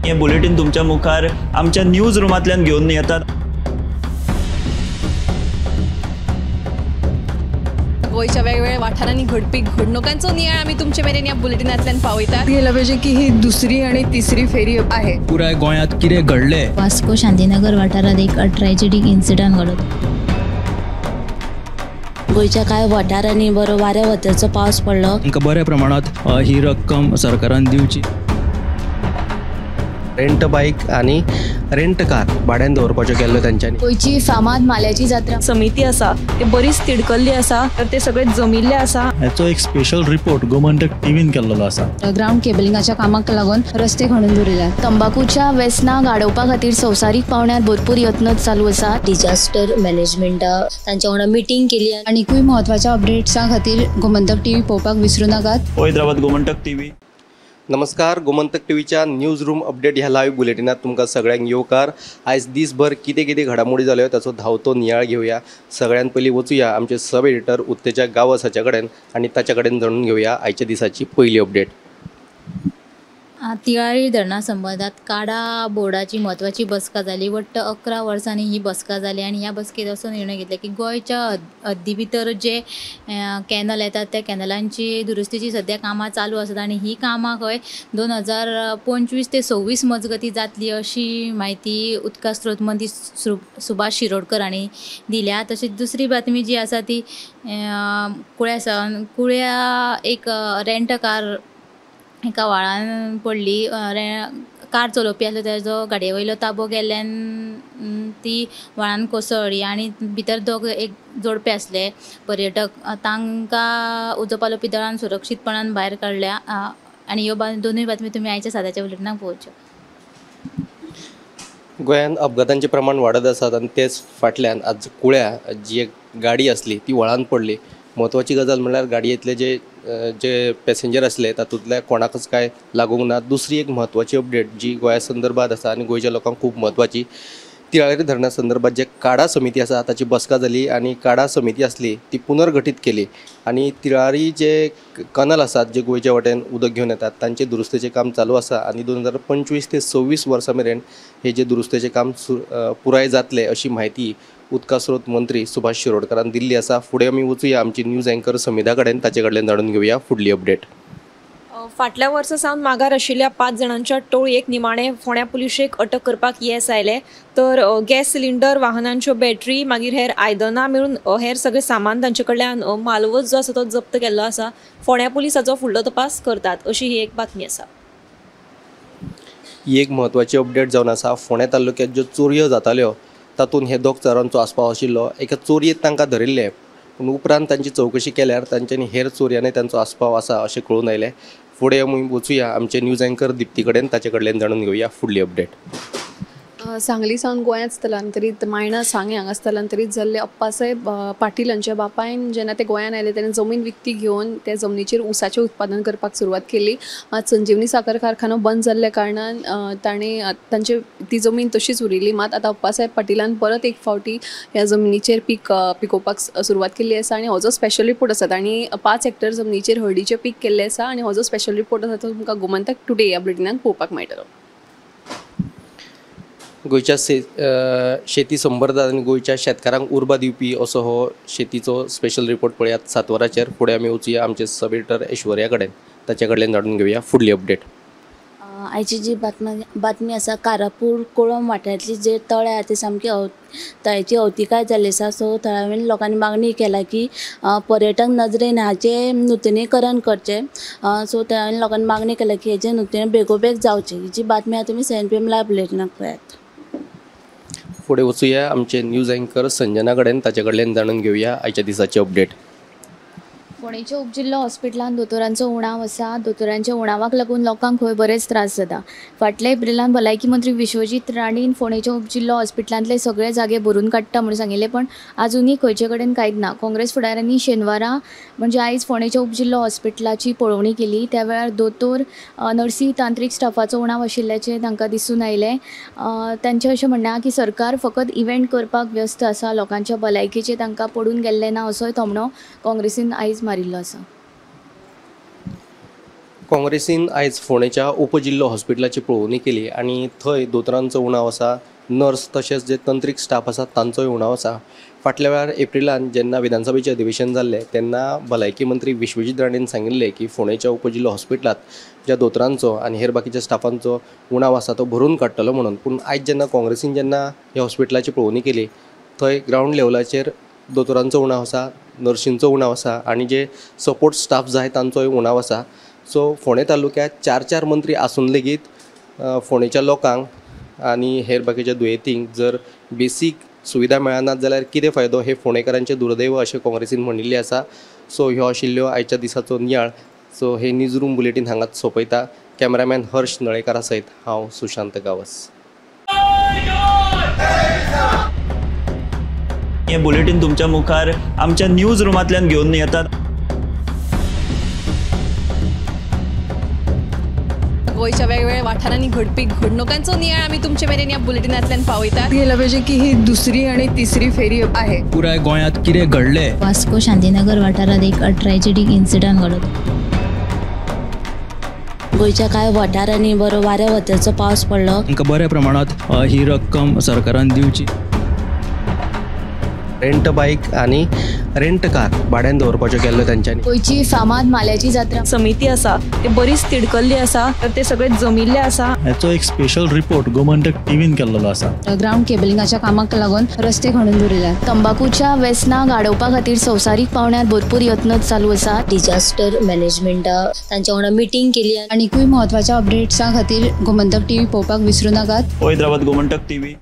हे बुलेटीन तुमच्या मुखार आमच्या न्यूज रुमांतल्यान घेवन येतात। गोंयच्या वेगवेगळ्या वाठारांनी घडपी घडणुकांचो नियाळ आमी तुमचे मेरेन ह्या बुलेटिनांतल्यान पावयतात। गेला पाहिजे की ही दुसरी आणि तिसरी फेरी आहे। पुराय गोंयांत कितें घडलें। वास्को शांतीनगर वाठारांत एक ट्रॅजेडीक इन्सिडंट घडलो। गोंयच्या कांय वाठारांनी बरो वाऱ्या वताचो पावस पडलो। तांकां बऱ्या प्रमाणांत ही रक्कम सरकारान दिवची। रेंट बाईक आनी रेंट कार भाड्यान दवरपाच्यो केल्ल्यो तांच्यांनी। गोंयची फामाद माल्याची जात्रा समिती आसा ते बरीच तिडकल्ली आसा, तर ते सगळे जमिल्ले आसा। हाचो एक स्पेशल रिपोर्ट गोमंतक टीव्हीन केल्लो आसा। ग्राउंड केबलिंगाच्या कामाक लागून रस्ते खणून दवरिल्यात। तंबाकूच्या वेसनाक आडोवपा खातीर संवसारीक पावंड्यार भरपूर यत्न चालू आसा। डिजास्टर मॅनेजमेंटा तांच्या वांगडा मिटींग केली। आनीकूय म्हत्वाच्या अपडेट्सां खातीर गोमंतक टीव्ही पळोवपाक विसरूं नाकात। पळयत रावात गोमंतक टीव्ही। नमस्कार, गोमंतक टीव्हीच्या न्यूज रूम अपडेट ह्या लायव्ह बुलेटिनात तुमकां सगळ्यांक येवकार। आयज दीसभर कितें कितें घडामोडी जाल्यो ताचो धांवतो नियाळ घेवया। सगळ्यान पयलीं वचुया आमचे सब एडिटर उत्तेजक गांवस हाच्या कडेन आनी ताच्या कडेन जाणून घेवया आयच्या दिसाची पयली अपडेट। तिळारी धरणा संबंदात काडा बोर्डाची म्हत्वाची बसका जाली। वट्ट 11 वर्सांनी ही बसका जाली आनी ह्या बसकेत असो निर्णय घेतला की गोंयच्या हद्दी भितर जे कॅनल येतात त्या कॅनलांची दुरुस्तीची सद्या कामां चालू आसात आनी ही कामां खंय 2025 ते 26 मजगती जातली अशी म्हायती उदका स्रोत मंत्री सुभाष शिरोडकर हांणी दिल्या। तशेंच दुसरी बातमी जी आसा ती कुळ्या सावन कुळ्या एक रेंट कार एका व्हाळान पडली। कार चलोवपी आसलो तेजो गाडये वयलो ताबो गेल्ल्यान ती व्हाळान कोसळ्ळी आनी भितर दोग एक जोडपे आसले पर्यटक, तांकां उजो पालोवपी दळान सुरक्षीतपणान भायर काडल्या। आनी ह्यो दोनूय बातमी तुमी आयच्या सदाच्या बुलेटिनाक पळोवच्यो। गोंयांत अपघातांचें प्रमाण वाडत आसात आनी तेच फाटल्यान आज कुळ्या जी एक गाडी आसली ती व्हाळान पडली। म्हत्वाची गजाल म्हणल्यार गाडयेंतले जे जे पॅसेंजर आसले तातूंतल्या कोणाकच कांय लागूंक ना। दुसरी एक म्हत्वाची अपडेट जी गोंया संदर्भात आसा आनी गोंयच्या लोकांक खूब म्हत्वाची, तिळारी धरणा संदर्भात जे काडा समिती आसा ताची बसका जाली आनी काडा समिती आसली ती पुनर्गठीत केली आनी तिळारी जे कनल आसात जे गोंयच्या वाटेन उदक घेवन येतात तांचे दुरुस्तेचें काम चालू आसा आनी 2025 ते 26 वर्सां मेरेन हे जे दुरुस्तेचें काम पुराय जातलें अशी म्हायती उदका स्रोत मंत्री सुभाष शिरोडकरान दिल्ली आसा। फुडें आमी वचुया आमची न्यूज अँकर समिधा कडेन, ताचे कडल्यान जाणून घेवया फुडली अपडेट। फाटल्या वर्सा सावन मागार आशिल्ल्या 5 जाणांच्या टोळयेक निमाणे फोंड्या पुलिशेक अटक करपाक येस आयलें। तर गॅस सिलिंडर, वाहनांच्यो बॅटरी, मागीर हेर आयदनां मेळून हेर सगळें सामान तांचे कडल्यान मालवज जो आसा तो जप्त केल्लो आसा। फोंड्या पुलिसाचो फुडलो तपास करतात अशी ही एक बातमी आसा। ही एक म्हत्वाची अपडेट जावन आसा। फोंड्या तालुक्यात ज्यो चोरयो जाताल्यो तातूंत हे दोग चोरांचो आस्पाव आशिल्लो। एका चोरयेंत तांकां धरिल्ले पूण उपरांत तांची चवकशी केल्यार तांच्यांनी हेर चोरयांनी तांचो आस्पाव आसा अशें कळून आयलें। फुडें आमी वचुया आमचे न्यूज अँकर दिप्ती कडेन, ताचे कडल्यान जाणून घेवया फुडली अपडेट। सांगली सावन गोंयांत स्थलांतरीत मायणा सांगें हांगा स्थलांतरीत जाल्ले अप्पासाहेब पाटील हांच्या बापायन जेन्ना ते गोंयांत आयले तेन्ना जमीन विकती घेवन त्या जमनीचेर ऊसाचें उत्पादन करपाक सुरवात केली। मात संजीवनी साखर कारखानो बंद जाल्ल्या कारणान ताणें तांचे ती जमीन तशीच उरिल्ली। मात आतां अप्पासाहेब पाटिलान परत एक फावटी ह्या जमनीचेर पीक पिकोवपाक सुरवात केल्ली आसा आनी हो जो स्पेशल रिपोर्ट आसा तांणी 5 हेक्टर जमनीचेर हळदीचें पीक केल्लें आसा आनी हो जो स्पेशल रिपोर्ट आसा तो तुमकां गोमंतक टुडे ह्या बुलेटिनान पळोवपाक मेळटलो। गोंयच्या शेती संबंदात आनी गोंयच्या शेतकारांक उर्बा दिवपी असो हो शेतीचो स्पेशल रिपोर्ट पळयात 7 वरांचेर। फुडें आमी वचुया आमचे सब एडिटर ऐश्वर्या कडेन, ताच्या कडल्यान जाणून घेवया फुडली अपडेट। आयची जी बातमी आसा कारापूर कोळंब वाठारांतली जे तळे आसा ते सामकी तळ्याची अवतिकाय जाल्ली आसा। सो थळाव्या लोकांनी मागणी केला की पर्यटक नजरेन हाचें नुतनीकरण करचें। सो थळाव्या लोकांनी मागणी केला की हेजें नुतनीकरण बेगोबेग जावचें। ही जी बातमी आसा तुमी 7 PM live बुलेटिनाक पळयात। फुडें वचुया आमचे न्यूज अँकर संजना कडेन, ताचे कडल्यान जाणून घेवया आयच्या दिसाची अपडेट। फोंडेच्या उपजिल्लो हॉस्पिटलांत दोतोरांचो उणाव आसा। दोतोरांच्या उणावाक लागून लोकांक खंय बरेच त्रास जाता। फाटल्या एप्रिलान भलायकी मंत्री विश्वजीत राणेन फोंडेच्या उपजिल्लो हॉस्पिटलांतले सगळे जागे भरून काडटा म्हणून सांगिल्लें, पण आजुनूय खंयचे कडेन कांयच ना। काँग्रेस फुडाऱ्यांनी शेनवारा म्हणजे आयज फोंडेच्या उपजिल्लो हॉस्पिटलाची पळोवणी केली। त्या वेळार दोतोर, नर्सी, तांत्रीक स्टाफाचो उणाव आशिल्ल्याचें तांकां दिसून आयलें। तांचें अशें म्हणणें आसा की सरकार फकत इव्हेंट करपाक व्यस्त आसा, लोकांच्या भलायकेचें तांकां पडून गेल्लें ना असोय थोमणो काँग्रेसीन आयज मारिल्लो आसा। काँग्रेसीन आयज फोंडेच्या उपजिल्लो हॉस्पिटलाची पळोवणी केली आनी थंय दोतोरांचो उणाव आसा, नर्स तशेंच जे तंत्रीक स्टाफ आसा तांचोय उणाव आसा. फाटल्या वेळार एप्रिलान जेन्ना विधानसभेचें अधिवेशन जाल्लें तेन्ना भलायकी मंत्री विश्वजीत राणेन सांगिल्लें की फोंडेच्या उपजिल्लो हॉस्पिटलांत ज्या दोतोरांचो आनी हेर बाकीच्या स्टाफांचो उणाव आसा तो भरून काडटलो म्हणून. पूण आयज जेन्ना काँग्रेसीन जेन्ना ह्या हॉस्पिटलाची पळोवणी केली थंय ग्रावंड लेवलाचेर दोतोरांचो उणाव आसा, नर्शींचो उणाव आसा आनी जे सपोर्ट स्टाफ जाय तांचोय उणाव आसा. सो फोंडें तालुक्यांत 4-4 मंत्री आसून लेगीत फोंडेच्या लोकांक आनी हेर बाकीच्या दुयेंतींक जर बेसीक सुविधा मेळनात जाल्यार कितें फायदो हे फोंडेकारांचें दुर्दैव अशें काँग्रेसीन म्हणिल्लें आसा. सो ह्यो आशिल्ल्यो आयच्या दिसाचो नियाळ. सो हे न्यूज रूम बुलेटीन हांगाच सोंपयता. कॅमेरामॅन हर्ष नळेकारा सयत हांव सुशांत गांवस. हे बुलेटीन तुमच्या मुखार आमच्या न्यूज रुमांतल्यान घेवन येतात. गोंयच्या वेगवेगळ्या वाठारांनी घडपी घडणुकांचो नियाळ आमी तुमचे मेरेन ह्या बुलेटिनांतल्यान पावयतात. गेलं पाहिजे की ही दुसरी आणि तिसरी फेरी आहे. पुराय गोंयांत कितें घडलें, वास्को शांतीनगर वाठारांत एक ट्रॅजेडीक इन्सिडंट घडलो. गोंयच्या कांय वाठारांनी बरो वाऱ्या वताचो पावस पडलो. तांकां बऱ्या प्रमाणांत ही रक्कम सरकारान दिवची. रेंट बायक आनी रेंट कार भाड्यान दवरपाच्यो केल्ल्यो तांच्यांनी. गोंयची फामाद माल्याची जात्रा समिती आसा ते बरीच तिडकल्ली आसा, तर ते सगळे जमिल्ले आसा. हाचो एक स्पेशल रिपोर्ट गोमंतक टीव्हीन केल्लो आसा. ग्रावंड केबलिंगाच्या कामाक लागून रस्ते खणून दवरिल्यात. तंबाकूच्या व्यसनाक आडोवपा खातीर संवसारीक पावंड्यार भरपूर यत्न चालू आसात. डिजास्टर मॅनेजमेंटा तांच्या वांगडा मिटींग केली. आनीकूय म्हत्वाच्या अपडेट्सां खातीर गोमंतक टीव्ही पळोवपाक विसरू नाकात. पळयत रावात गोमंतक टीव्ही.